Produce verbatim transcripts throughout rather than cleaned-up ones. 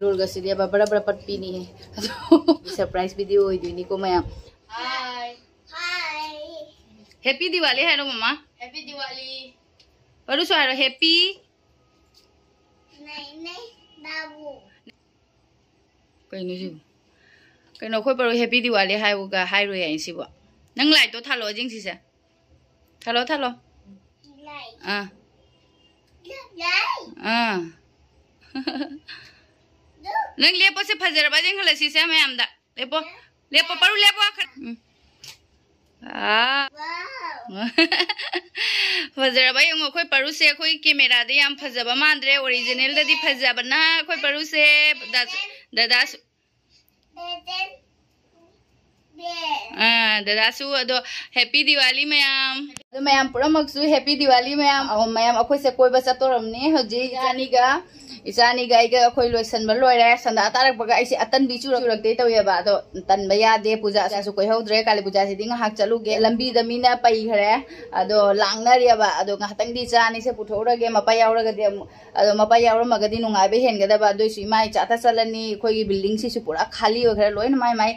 ꯔꯣꯜꯒꯁꯤꯗꯤ ꯑꯕ ꯕꯔ ꯕꯔ ꯄꯠꯄꯤꯅꯤꯍꯦ꯫ ꯑꯗꯣ ꯁꯔꯄ꯭ꯔꯥꯏꯁ ꯚꯤꯗꯤꯑꯣ ꯑꯣꯏꯗꯣꯏꯅꯤꯀꯣ ꯃꯌꯥꯝ꯫ ꯍꯥꯏ꯫ ꯍꯥꯏ꯫ ꯍꯦꯄꯤ ꯗꯤꯋꯥꯂꯤ ꯍꯥꯏꯔꯣ ꯃꯃꯥ꯫ ꯍꯦꯄꯤ ꯗꯤꯋꯥꯂꯤ꯫ ꯄꯔꯨꯁꯨ ꯍꯥꯏꯔꯣ ꯍꯦꯄꯤ꯫ ꯅꯩ ꯅꯩ ꯕꯥꯕꯨ꯫ ꯀꯩꯅꯣ ꯁꯤꯕꯨ? ꯀꯩꯅꯣ ꯑꯩꯈꯣꯏ ꯄꯔꯨ ꯍꯦꯄꯤ ꯗꯤꯋꯥꯂꯤ ꯍꯥꯏꯕꯒ ꯍꯥꯏꯔꯣꯏ ꯍꯥꯏ ꯁꯤꯕꯨ? ꯅꯪ ꯂꯥꯏꯠꯇꯣ ꯊꯥꯜꯂꯣ ꯌꯦꯡꯁꯤꯁꯦ꯫ ꯊꯥꯜꯂꯣ ꯊꯥꯜꯂꯣ꯫ ꯂꯥꯏ꯫ ꯑꯥ꯫ ꯂꯥꯏ꯫ ꯑꯥ꯫ ꯅꯪ ꯂꯦꯞꯄꯣꯁꯦ, ꯐꯖꯔꯕ ꯌꯦꯡꯍꯜꯂꯁꯤꯁꯦ ꯃꯌꯥꯝꯗ꯫ ꯂꯦꯞꯄꯣ꯫ ꯂꯦꯞꯄꯣ ꯄꯔꯨ ꯂꯦꯞꯄꯣ ꯈꯔ꯫ ꯎꯝ꯫ ꯑꯥ꯫ ꯋꯥꯎ꯫ ꯐꯖꯔꯕ ꯌꯦꯡꯉꯣ ꯑꯩꯈꯣꯏ ꯄꯔꯨꯁꯦ꯫ ꯑꯩꯈꯣꯏ ꯀꯦꯃꯦꯔꯥꯗ ꯌꯥꯝ ꯐꯖꯕ ꯃꯥꯟꯗ꯭ꯔꯦ, ꯑꯣꯔꯤꯖꯤꯅꯦꯜꯗꯗꯤ ꯐꯖꯕꯅ ꯑꯩꯈꯣꯏ ꯄꯔꯨꯁꯦ꯫ ꯗꯥ-, ꯗꯗꯥꯁꯨ꯫ ꯑꯥ, ꯗꯗꯥꯁꯨ꯫ ꯑꯗꯣ ꯍꯦꯄꯤ ꯗꯤꯋꯥꯂꯤ ꯃꯌꯥꯝ꯫ ꯑꯗꯣ ꯃꯌꯥꯝ ꯄꯨꯝꯅꯃꯛꯁꯨ ꯍꯦꯄꯤ ꯗꯤꯋꯥꯂꯤ ꯃꯌꯥꯝ꯫ ꯑꯍꯣ, ꯃꯌꯥꯝ ꯑꯩꯈꯣꯏꯁꯦ ꯀꯣꯏꯕ ꯆꯠꯇꯣꯔꯝꯅꯤ ꯍꯧꯖꯤꯛ ꯏꯆꯥꯅꯤꯒ꯫ ꯏꯆꯥꯅꯤꯒ ꯑꯩꯒ ꯑꯩꯈꯣꯏ ꯂꯣꯏꯁꯟꯕ ꯂꯣꯏꯔꯦ꯫ ꯁꯟꯗꯥ ꯇꯥꯔꯛꯄꯒ ꯑꯩꯁꯦ ꯑꯇꯟꯕꯤ ꯆꯨꯔꯛ-, ꯆꯨꯔꯛꯇꯦ ꯇꯧꯋꯦꯕ꯫ ꯑꯗꯣ ꯇꯟꯕ ꯌꯥꯗꯦ, ꯄꯨꯖꯥꯁꯨ ꯀꯣꯏꯍꯧꯗ꯭ꯔꯦ꯫ ꯀꯥꯂꯤ ꯄꯨꯖꯥꯁꯤꯗꯤ ꯉꯥꯏꯍꯥꯛ ꯆꯠꯂꯨꯒꯦ꯫ ꯂꯝꯕꯤꯗ ꯃꯤꯅ ꯄꯩꯈ꯭ꯔꯦ꯫ ꯑꯗꯣ ꯂꯥꯡꯅꯔꯦꯕ꯫ ꯑꯗꯣ ꯉꯥꯏꯍꯥꯛꯇꯪꯗꯤ ꯏꯆꯥꯅꯤꯁꯦ ꯄꯨꯊꯣꯛꯎꯔꯒꯦ꯫ ꯃꯄꯥ ꯌꯥꯎꯔꯒꯗꯤ ꯑꯃꯨꯛ, ꯑꯗꯣ ꯃꯄꯥ ꯌꯥꯎꯔꯝꯃꯒꯗꯤ ꯅꯨꯡꯉꯥꯏꯕ ꯍꯦꯟꯒꯗꯕ꯫ ꯑꯗꯨꯏꯁꯨ ꯏꯃꯥ ꯏꯆꯥꯇ ꯆꯠꯂꯅꯤ꯫ ꯑꯩꯈꯣꯏꯒꯤ ꯕꯤꯜꯗꯤꯡꯁꯤꯁꯨ ꯄꯨꯔꯥ ꯈꯥꯂꯤ ꯑꯣꯏꯈ꯭ꯔꯦ꯫ ꯂꯣꯏꯅ ꯃꯥꯏ ꯃꯥꯏ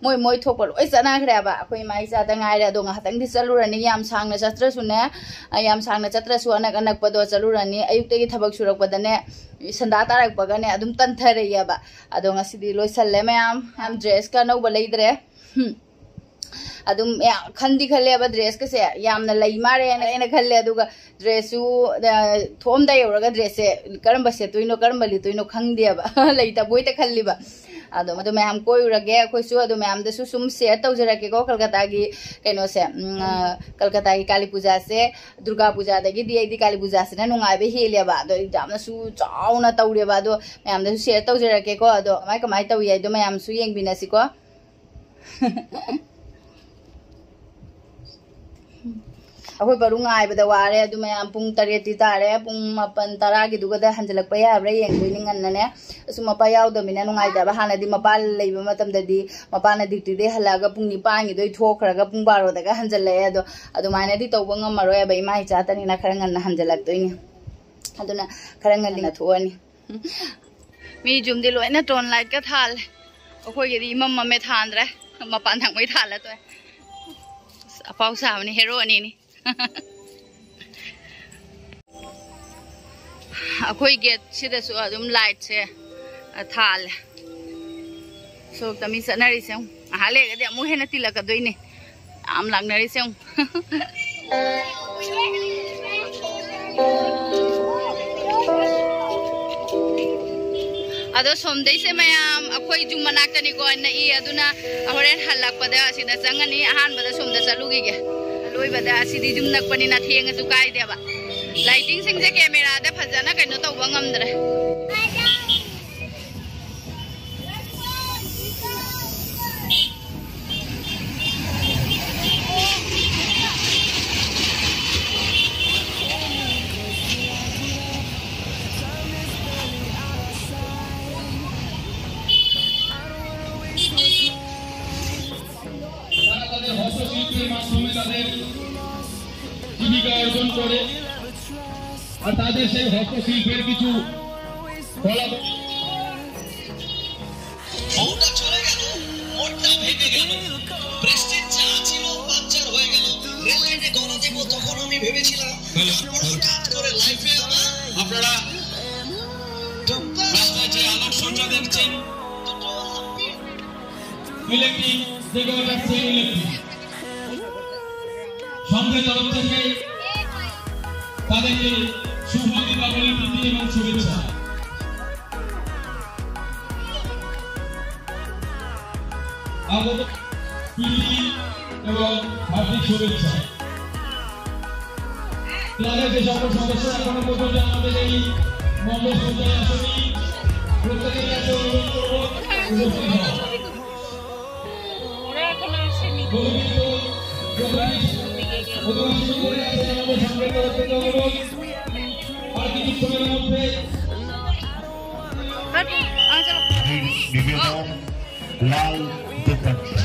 ꯃꯣꯏ ꯃꯣꯏ ꯊꯣꯛꯄ ꯂꯣꯏ ꯆꯠꯅꯈ꯭ꯔꯦꯕ꯫ ꯑꯩꯈꯣꯏ ꯏꯃꯥ ꯏꯆꯥꯗ ꯉꯥꯏꯔꯦ꯫ ꯑꯗꯣ ꯉꯥꯏꯍꯥꯛꯇꯪꯗꯤ ꯆꯠꯂꯨꯔꯅꯤ꯫ ꯌꯥꯝ ꯁꯥꯡꯅ ꯆꯠꯇ꯭ꯔꯁꯨꯅꯦ, ꯑ, ꯌꯥꯝ ꯁꯥꯡꯅ ꯆꯠꯇ꯭ꯔꯁꯨ ꯑꯅꯛ ꯑꯅꯛꯄꯗꯣ ꯆꯠꯂꯨꯔꯅꯤ꯫ ꯑꯌꯨꯛꯇꯒꯤ ꯊꯕꯛ ꯁꯨꯔꯛꯄꯗꯅꯦ, ꯁꯟꯗꯥ ꯇꯥꯔꯛꯄꯒꯅꯦ ꯑꯗꯨꯝ ꯇꯟꯊꯔꯛꯑꯦꯕ꯫ ꯑꯗꯣ ꯉꯁꯤꯗꯤ ꯂꯣꯏꯁꯜꯂꯦ ꯃꯌꯥꯝ꯫ ꯌꯥꯝ ꯗ꯭ꯔꯦꯁꯀ ꯑꯅꯧꯕ ꯂꯩꯗ꯭ꯔꯦ꯫ ꯍꯝ꯫ ꯑꯗꯨꯝ ꯌꯥ-, ꯈꯟꯗꯤ ꯈꯜꯂꯦꯕ ꯗ꯭ꯔꯦꯁꯀꯁꯦ ꯌꯥꯝꯅ ꯂꯩ ꯃꯥꯜꯂꯦꯅ ꯑꯩꯅ ꯈꯜꯂꯦ꯫ ꯑꯗꯨꯒ ꯗ꯭ꯔꯦꯁꯁꯨ, ꯑ, ꯊꯣꯛꯑꯝꯗꯥꯏ ꯌꯧꯔꯒ ꯗ꯭ꯔꯦꯁꯁꯦ ꯀꯔꯝꯕ ꯁꯦꯠꯇꯣꯏꯅꯣ, ꯀꯔꯝꯕ ꯂꯤꯠꯇꯣꯏꯅꯣ ꯈꯪꯗꯦꯕ꯫ ꯂꯩꯇꯕꯣꯏꯇ ꯈꯜꯂꯤꯕ꯫ ꯑꯗꯣ, ꯑꯗꯨ ꯃꯌꯥꯝ ꯀꯣꯏꯔꯨꯔꯒꯦ꯫ ꯑꯩꯈꯣꯏꯁꯨ ꯑꯗꯨ ꯃꯌꯥꯝꯗꯁꯨ ꯁꯨꯝ ꯁꯤꯌꯔ ꯇꯧꯖꯔꯛꯀꯦꯀꯣ, ꯀꯜꯀꯇꯥꯒꯤ ꯀꯩꯅꯣꯁꯦ, ꯎꯝ, ꯑ, ꯀꯜꯀꯇꯥꯒꯤ ꯀꯥꯂꯤ ꯄꯨꯖꯥꯁꯦ꯫ ꯗꯨꯔꯒꯥ ꯄꯨꯖꯥꯗꯒꯤꯗꯤ ꯑꯩꯗꯤ ꯀꯥꯂꯤ ꯄꯨꯖꯥꯁꯤꯅ ꯅꯨꯡꯉꯥꯏꯕ ꯍꯦꯜꯂꯦꯕ꯫ ꯑꯗꯣ ꯌꯥꯝꯅꯁꯨ ꯆꯥꯎꯅ ꯇꯧꯔꯦꯕ꯫ ꯑꯗꯣ ꯃꯌꯥꯝꯗꯁꯨ ꯁꯤꯌꯔ ꯇꯧꯖꯔꯛꯀꯦꯀꯣ꯫ ꯑꯗꯣ ꯀꯃꯥꯏ ꯀꯃꯥꯏ ꯇꯧꯏ ꯍꯥꯏꯗꯣ ꯃꯌꯥꯝꯁꯨ ꯌꯦꯡꯕꯤꯅꯁꯤꯀꯣ꯫ ꯑꯩꯈꯣꯏ ꯄꯔꯨ ꯉꯥꯏꯕꯗ ꯋꯥꯔꯦ꯫ ꯑꯗꯨ ꯃꯌꯥꯝ ꯄꯨꯡ ꯇꯔꯦꯠꯇꯤ ꯇꯥꯔꯦ꯫ ꯄꯨꯡ ꯃꯥꯄꯟ ꯇꯔꯥꯒꯤꯗꯨꯒꯗ ꯍꯟꯖꯤꯜꯂꯛꯄ ꯌꯥꯕ꯭ꯔꯥ ꯌꯦꯡꯗꯣꯏꯅꯤ ꯉꯟꯅꯅꯦ꯫ ꯑꯁꯨꯝ ꯃꯄꯥ ꯌꯥꯎꯗꯕꯅꯤꯅ ꯅꯨꯡꯉꯥꯏꯇꯕ꯫ ꯍꯥꯟꯅꯗꯤ ꯃꯄꯥ ꯂꯩꯕ ꯃꯇꯝꯗꯗꯤ ꯃꯄꯥꯅ ꯗ꯭ꯌꯨꯇꯤꯗꯩ ꯍꯜꯂꯛꯑꯒ ꯄꯨꯡ ꯅꯤꯄꯥꯟꯒꯤꯗꯣ ꯊꯣꯛꯈ꯭ꯔꯒ ꯄꯨꯡ ꯕꯥꯔꯣꯗꯒ ꯍꯟꯖꯤꯜꯂꯛꯑꯦ꯫ ꯑꯗꯣ ꯑꯗꯨꯃꯥꯏꯅꯗꯤ ꯇꯧꯕ ꯉꯝꯃꯔꯣꯏꯕ꯫ ꯏꯃꯥ ꯏꯆꯥꯇꯅꯤꯅ ꯈꯔ ꯉꯟꯅ ꯍꯟꯖꯤꯜꯂꯛꯇꯣꯏꯅꯤ꯫ ꯑꯗꯨꯅ ꯈꯔ ꯉꯟꯅ ꯊꯣꯛꯑꯅꯤ꯫ ꯃꯤ ꯌꯨꯝꯗꯤ ꯂꯣꯏꯅ ꯇꯣꯟ ꯂꯥꯏꯠꯀ ꯊꯥꯜꯂꯦ꯫ ꯑꯩꯈꯣꯏꯒꯤꯗꯤ ꯏꯃꯝ ꯃꯝꯃꯦ, ꯊꯥꯟꯗ꯭ꯔꯦ꯫ ꯃꯄꯥꯟ ꯊꯪꯕꯩ ꯊꯥꯜꯂ ꯇꯣꯛꯑꯦ꯫ ꯑꯁ, ꯑꯐꯥꯎ ꯁꯥꯕꯅꯤ, ꯍꯦꯔꯣ ꯑꯅꯤꯅꯤ꯫ ꯑꯩꯈꯣꯏ ꯒꯦꯠꯁꯤꯗꯁꯨ ꯑꯗꯨꯝ ꯂꯥꯏꯠꯁꯦ, ꯑ, ꯊꯥꯜꯂꯦ꯫ ꯁꯣꯔꯣꯛꯇ ꯃꯤ ꯆꯠꯅꯔꯤꯁꯦ ꯌꯦꯡꯉꯨ꯫ ꯉꯥꯏꯍꯥꯛ ꯂꯩꯔꯒꯗꯤ ꯑꯃꯨꯛ ꯍꯦꯟꯅ ꯇꯤꯜꯂꯛꯀꯗꯣꯏꯅꯦ꯫ ꯌꯥꯝ ꯂꯥꯛꯅꯔꯤꯁꯦ ꯌꯦꯡꯉꯨ꯫ ꯑꯗꯣ ꯁꯣꯝꯗꯩꯁꯦ ꯃꯌꯥꯝ ꯑꯩꯈꯣꯏ ꯌꯨꯝ ꯃꯅꯥꯛꯇꯅꯤꯀꯣ ꯅꯛꯏ, ꯑꯗꯨꯅ ꯍꯣꯔꯦꯟ ꯍꯜꯂꯛꯄꯗ ꯑꯁꯤꯗ ꯆꯪꯉꯅꯤ꯫ ꯑꯍꯥꯟꯕꯗ ꯁꯣꯝꯗ ꯆꯠꯂꯨꯈꯤꯒꯦ꯫ ꯑꯂꯣꯏꯕꯗ ꯑꯁꯤꯗꯤ ꯌꯨꯝ ꯅꯛꯄꯅꯤꯅ ꯊꯦꯡꯉꯁꯨ ꯀꯥꯏꯗꯦꯕ꯫ ꯂꯥꯏꯇꯤꯡꯁꯤꯡꯁꯦ ꯀꯦꯃꯦꯔꯥꯗ ꯐꯖꯅ ꯀꯩꯅꯣ ꯇꯧꯕ ꯉꯝꯗ꯭ꯔꯦ꯫ তারা তাদের হস্তশিল্পের মাধ্যমে তাদের জীবিকা অর্জন করে, আর তাদের সেই হস্তশিল্পের কিছু কলা। মনটা চলে গেল, মনটা ভেঙে গেল। প্রেস্টিজ যা ছিল, পাংচার হয়ে গেল। রেল লাইনে গলা দেবো, তখন আমি ভেবেছিলাম, তারপর হঠাৎ করে লাইফে আমার আপনারা রাস্তায় যে আলোকসজ্জা দেখছেন, ইলেকট্রিক, জেগে ওঠার সেই ইলেকট্রিক। সংঘের তরফ থেকে তাদেরকে শুভ দীপাবলি প্রীতি এবং শুভেচ্ছা। আগত প্রীতি এবং হার্দিক শুভেচ্ছা। ক্লাবের যে সকল সদস্য এখনো পর্যন্ত আমাদের এই মণ্ডপ পূজায় আসেনি, প্রত্যেকের কাছে অনুরোধ করব, উপস্থিত হন। ওরা এখনো আসেনি। অধিবেশন ধরে আছে আমাদের সংঘের তরফ থেকে অনুরোধ, আর কিছুক্ষণের মধ্যে নিবেদন, লাল dupatta.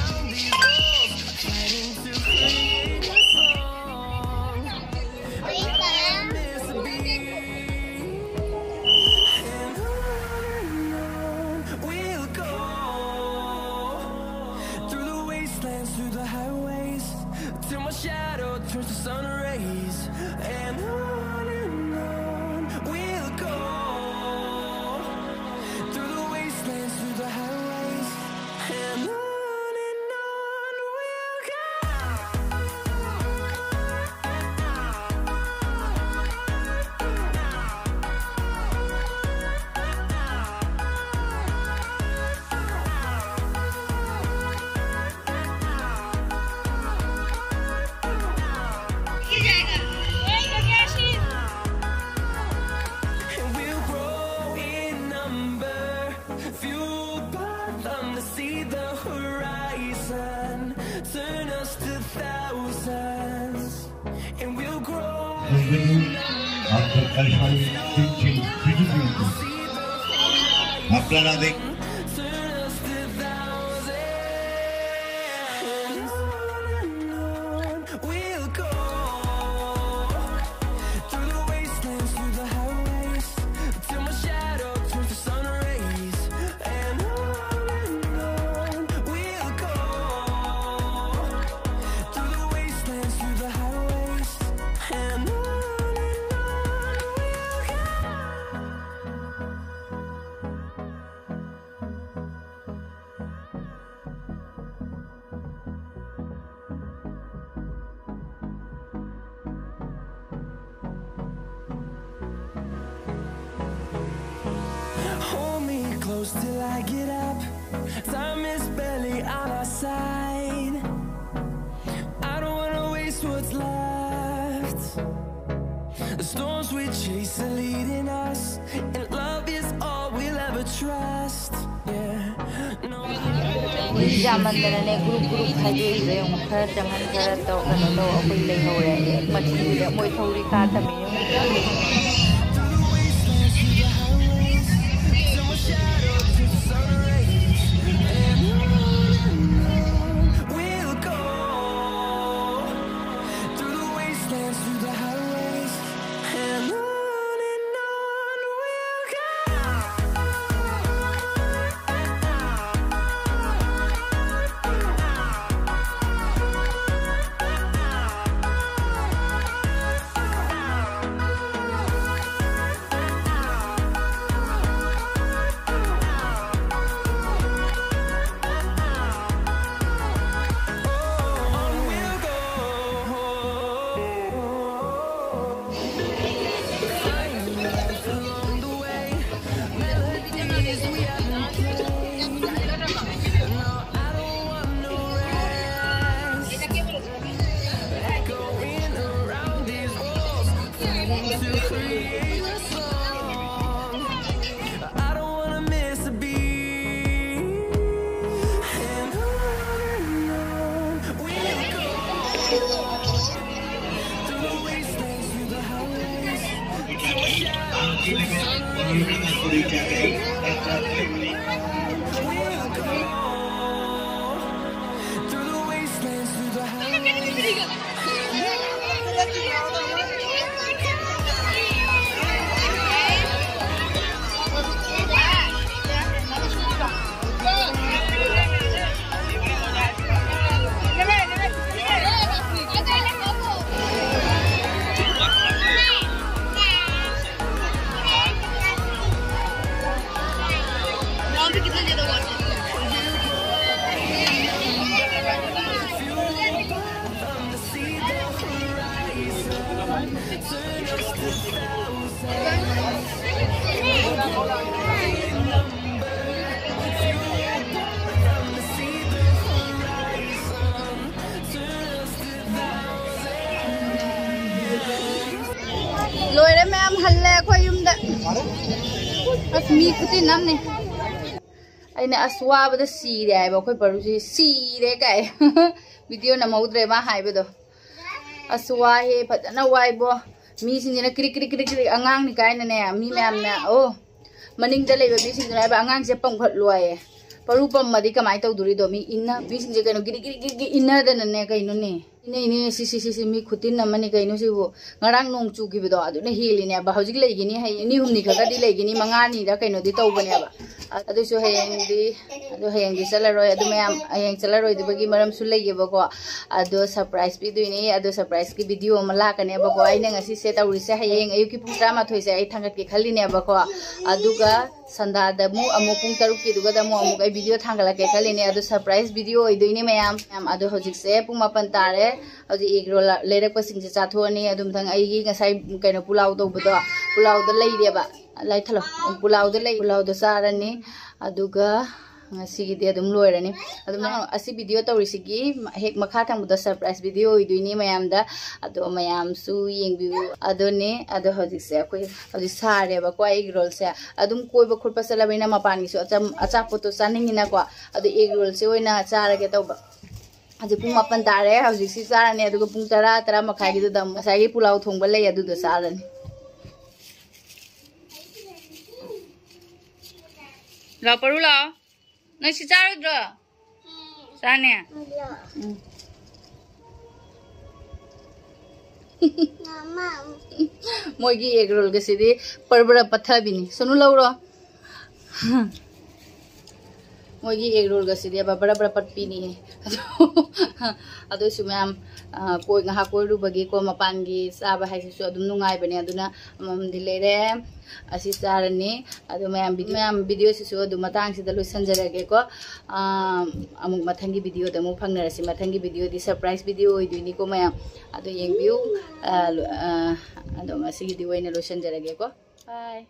Turn us to thousands, and we'll grow. Özgürlüğün Abdülkadir Çelik Çocuk Yurdu. আপনারা দেখ- Turn us to thousands, and on and on we'll go. Through the wastelands, through the highways, till my shadow turns to sun rays. And on and on we'll go. Through the wastelands, through the highways. And on and on we'll go. Hold me close till I get up. Time is barely on our side. I don't wanna waste what's left. The storms we chase are leading us, and love is all we'll ever trust. Yeah. No. Me ꯌꯥꯝꯃꯟꯗꯅꯅꯦ, group group ꯈꯥꯏꯗꯣꯛꯏꯁꯦ ꯌꯦꯡꯉꯣ꯫ ꯈꯔ ꯆꯪꯍꯟ, ꯈꯔ ꯇꯧ, ꯀꯩꯅꯣ ꯇꯧ, ꯑꯩꯈꯣꯏ ꯂꯩꯍꯧꯔꯦ꯫ ꯃꯊꯤꯗꯨꯗ ꯃꯣꯏ ꯊꯧꯔꯤ ꯀꯥ ꯊꯝꯃꯤꯅꯦ꯫ ꯂꯣꯏꯔꯦ ꯃꯌꯥꯝ, ꯍꯜꯂꯦ ꯑꯩꯈꯣꯏ ꯌꯨꯝꯗ꯫ ꯑꯁ, ꯃꯤ ꯈꯨꯆꯤꯟ ꯑꯃꯅꯤ꯫ ꯑꯩꯅ "ꯑꯁ, ꯋꯥꯕꯗ ꯁꯤꯔꯦ" ꯍꯥꯏꯕ ꯑꯩꯈꯣꯏ ꯄꯔꯨꯁꯤ, "ꯁꯤꯔꯦ" ꯀꯥꯏ꯫ ꯚꯤꯗꯤꯑꯣ ꯅꯝꯍꯧꯗ꯭ꯔꯦ ꯃꯥ ꯍꯥꯏꯕꯗꯣ꯫ "ꯑꯁ, ꯋꯥꯍꯦ, ꯐꯖꯅ ꯋꯥꯏꯕꯣ꯫ ꯃꯤꯁꯤꯡꯁꯤꯅ ꯀ꯭ꯔꯤꯛ ꯀ꯭ꯔꯤꯛ ꯀ꯭ꯔꯤꯛ ꯀ꯭ꯔꯤꯛ", ꯑꯉꯥꯡꯅꯤ ꯀꯥꯏꯅꯅꯦ, ꯃꯤ ꯃꯌꯥꯝꯅ, ꯑꯣ, ꯃꯅꯤꯡꯗ ꯂꯩꯕ ꯃꯤꯁꯤꯡꯗꯨꯅ ꯍꯥꯏꯕ, "ꯑꯉꯥꯡꯁꯦ ꯄꯝꯈꯠꯂꯣ" ꯍꯥꯏꯌꯦ꯫ ꯄꯔꯨ ꯄꯝꯃꯗꯤ ꯀꯃꯥꯏꯅ ꯇꯧꯗꯣꯔꯤꯗꯣ? ꯃꯤ ꯏꯟꯅ-, ꯃꯤꯁꯤꯡꯁꯦ ꯀꯩꯅꯣ ꯒꯤꯔꯤ ꯒꯤꯔꯤ ꯒꯤꯔꯤ ꯒꯤꯔꯤ ꯏꯟꯅꯗꯅꯅꯦ, ꯀꯩꯅꯣꯅꯦ꯫ ꯏꯅꯦ, ꯏꯅꯦ, ꯁꯤ, ꯁꯤ, ꯁꯤ, ꯁꯤ, ꯃꯤ ꯈꯨꯇꯤꯟ ꯑꯃꯅꯤ ꯀꯩꯅꯣ ꯁꯤꯕꯨ꯫ ꯉꯔꯥꯡ ꯅꯣꯡ ꯆꯨꯈꯤꯕꯗꯣ ꯑꯗꯨꯅ ꯍꯦꯜꯂꯤꯅꯦꯕ꯫ ꯍꯧꯖꯤꯛ ꯂꯩꯒꯅꯤ, ꯍꯌꯦꯡ ꯅꯤꯅꯤ ꯍꯨꯝꯅꯤ ꯈꯛꯇꯗꯤ ꯂꯩꯒꯅꯤ, ꯃꯉꯥꯅꯤꯗ ꯀꯩꯅꯣꯗꯤ ꯇꯧꯕꯅꯦꯕ꯫ ꯑꯗꯨꯁꯨ ꯍꯌꯦꯡꯗꯤ, ꯑꯗꯨ ꯍꯌꯦꯡꯗꯤ ꯆꯠꯂꯔꯣꯏ꯫ ꯑꯗꯨ ꯃꯌꯥꯝ ꯍꯌꯦꯡ ꯆꯠꯂꯔꯣꯏꯗꯕꯒꯤ ꯃꯔꯝꯁꯨ ꯂꯩꯌꯦꯕꯀꯣ꯫ ꯑꯗꯣ ꯁꯔꯄ꯭ꯔꯥꯏꯖ ꯄꯤꯗꯣꯏꯅꯤ꯫ ꯑꯗꯣ ꯁꯔꯄ꯭ꯔꯥꯏꯖꯀꯤ ꯚꯤꯗꯤꯑꯣ ꯑꯃ ꯂꯥꯛꯀꯅꯦꯕꯀꯣ꯫ ꯑꯩꯅ ꯉꯁꯤꯁꯦ ꯇꯧꯔꯤꯁꯦ ꯍꯌꯦꯡ ꯑꯌꯨꯛꯀꯤ ꯄꯨꯡ ꯇꯔꯥꯃꯥꯊꯣꯏꯁꯦ ꯑꯩ ꯊꯥꯡꯒꯠꯀꯦ ꯈꯜꯂꯤꯅꯦꯕꯀꯣ꯫ ꯑꯗꯨꯒ ꯁꯟꯗꯥꯗ ꯑꯃꯨꯛ, ꯑꯃꯨꯛ ꯄꯨꯡ ꯇꯔꯨꯛꯀꯤꯗꯨꯒꯗ ꯑꯃꯨꯛ, ꯑꯃꯨꯛ ꯑꯩ ꯚꯤꯗꯤꯑꯣ ꯊꯥꯡꯒꯠꯂꯛꯀꯦ ꯈꯜꯂꯤꯅꯦ꯫ ꯑꯗꯣ ꯁꯔꯄ꯭ꯔꯥꯏꯖ ꯚꯤꯗꯤꯑꯣ ꯑꯣꯏꯗꯣꯏꯅꯦ ꯃꯌꯥꯝ꯫ ꯃꯌꯥꯝ, ꯑꯗꯣ ꯍꯧꯖꯤꯛꯁꯦ ꯄꯨꯡ ꯃꯥꯄꯟ ꯇꯥꯔꯦ꯫ ꯍꯧꯖꯤꯛ ꯑꯦꯒ ꯔꯣꯜ ꯂꯩꯔꯛꯄꯁꯤꯡꯁꯦ ꯆꯥꯊꯣꯛꯑꯅꯤ꯫ ꯑꯗꯨ ꯃꯊꯪ ꯑꯩꯒꯤ ꯉꯁꯥꯏ ꯀꯩꯅꯣ ꯄꯨꯂꯥꯎ ꯇꯧꯕꯗꯣ, ꯄꯨꯂꯥꯎꯗ ꯂꯩꯔꯦꯕ꯫ ꯂꯥꯏ ꯊꯜꯂꯣ꯫ ꯄꯨꯂꯥꯎꯗ ꯂꯩ, ꯄꯨꯂꯥꯎꯗꯣ ꯆꯥꯔꯅꯤ꯫ ꯑꯗꯨꯒ ꯉꯁꯤꯒꯤꯗꯤ ꯑꯗꯨꯝ ꯂꯣꯏꯔꯅꯤ꯫ ꯑꯗꯨꯝ ꯑꯁꯤ ꯚꯤꯗꯤꯑꯣ ꯇꯧꯔꯤꯁꯤꯒꯤ ꯍꯦꯛ ꯃꯈꯥ ꯊꯪꯕꯗ ꯁꯔꯄ꯭ꯔꯥꯏꯖ ꯚꯤꯗꯤꯑꯣ ꯑꯣꯏꯗꯣꯏꯅꯤ ꯃꯌꯥꯝꯗ꯫ ꯑꯗꯣ ꯃꯌꯥꯝꯁꯨ ꯌꯦꯡꯕꯤꯌꯨ꯫ ꯑꯗꯨꯅꯦ, ꯑꯗꯣ ꯍꯧꯖꯤꯛꯁꯦ ꯑꯩꯈꯣꯏ ꯍꯧꯖꯤꯛ ꯁꯥꯔꯦꯕꯀꯣ ꯑꯦꯒ ꯔꯣꯜꯁꯦ꯫ ꯑꯗꯨꯝ ꯀꯣꯏꯕ ꯈꯣꯠꯄ ꯆꯠꯂꯕꯅꯤꯅ ꯃꯄꯥꯟꯒꯤꯁꯨ ꯑꯆꯝ-, ꯑꯆꯥꯄꯣꯠꯇꯣ ꯆꯥꯅꯤꯡꯉꯤꯅꯀꯣ꯫ ꯑꯗꯣ ꯑꯦꯒ ꯔꯣꯜꯁꯦ ꯑꯣꯏꯅ ꯆꯥꯔꯒꯦ ꯇꯧꯕ꯫ ꯍꯧꯖꯤꯛ ꯄꯨꯡ ꯃꯥꯄꯟ ꯇꯥꯔꯦ꯫ ꯍꯧꯖꯤꯛꯁꯤ ꯆꯥꯔꯅꯤ, ꯑꯗꯨꯒ ꯄꯨꯡ ꯇꯔꯥ, ꯇꯔꯥ ꯃꯈꯥꯏꯒꯤꯗꯨꯗ ꯑꯃꯨꯛ ꯉꯁꯥꯏꯒꯤ ꯄꯨꯂꯥꯎ ꯊꯣꯡꯕ ꯂꯩ, ꯑꯗꯨꯗꯣ ꯆꯥꯔꯅꯤ꯫ ꯂꯥꯛꯑꯣ, ꯄꯔꯨ ꯂꯥꯛꯑꯣ꯫ ꯅꯪ ꯁꯤ ꯆꯥꯔꯣꯏꯗ꯭ꯔꯣ? ꯆꯥꯅꯤ? ꯎꯝ꯫ ꯃꯣꯏꯒꯤ ꯑꯦꯒ ꯔꯣꯜꯒꯁꯤꯗꯤ ꯄꯔ ꯄꯔ ꯄꯠꯊꯕꯤꯅꯤ꯫ ꯁꯣꯅꯨ, ꯂꯧꯔꯣ꯫ ꯃꯣꯏꯒꯤ ꯑꯦꯒ ꯔꯣꯜꯒꯁꯤꯗꯤ ꯑꯕ ꯕꯔ ꯕꯔ ꯄꯠꯄꯤꯅꯤꯍꯦ꯫ ꯑꯗꯣ, ꯑꯗꯨꯁꯨ ꯃꯌꯥꯝ, ꯑ, ꯀꯣꯏ ꯉꯥꯏꯍꯥꯛ ꯀꯣꯏꯔꯨꯕꯒꯤꯀꯣ, ꯃꯄꯥꯟꯒꯤ ꯆꯥꯕ ꯍꯥꯏꯁꯤꯁꯨ ꯑꯗꯨꯝ ꯅꯨꯡꯉꯥꯏꯕꯅꯦ꯫ ꯑꯗꯨꯅ ꯑꯃꯃꯝꯗꯤ ꯂꯩꯔꯦ, ꯑꯁꯤ ꯆꯥꯔꯅꯤ꯫ ꯑꯗꯣ ꯃꯌꯥꯝ ꯚꯤꯗꯤꯑꯣ ꯃꯌꯥꯝ ꯚꯤꯗꯤꯑꯣꯁꯤꯁꯨ ꯑꯗꯨꯝ ꯃꯇꯥꯡꯁꯤꯗ ꯂꯣꯏꯁꯤꯟꯖꯔꯒꯦꯀꯣ꯫ ꯑ, ꯑꯃꯨꯛ ꯃꯊꯪꯒꯤ ꯚꯤꯗꯤꯑꯣꯗ ꯑꯃꯨꯛ ꯐꯪꯅꯔꯁꯤ꯫ ꯃꯊꯪꯒꯤ ꯚꯤꯗꯤꯑꯣꯗꯤ ꯁꯔꯄ꯭ꯔꯥꯏꯁ ꯚꯤꯗꯤꯑꯣ ꯑꯣꯏꯗꯣꯏꯅꯤꯀꯣ ꯃꯌꯥꯝ, ꯑꯗꯣ ꯌꯦꯡꯕꯤꯌꯨ꯫ ꯑ, ꯂꯣ- ꯑ, ꯑꯗꯣ ꯉꯁꯤꯒꯤꯗꯤ ꯑꯣꯏꯅ ꯂꯣꯏꯁꯤꯟꯖꯔꯒꯦꯀꯣ꯫ ꯕꯥꯏ꯫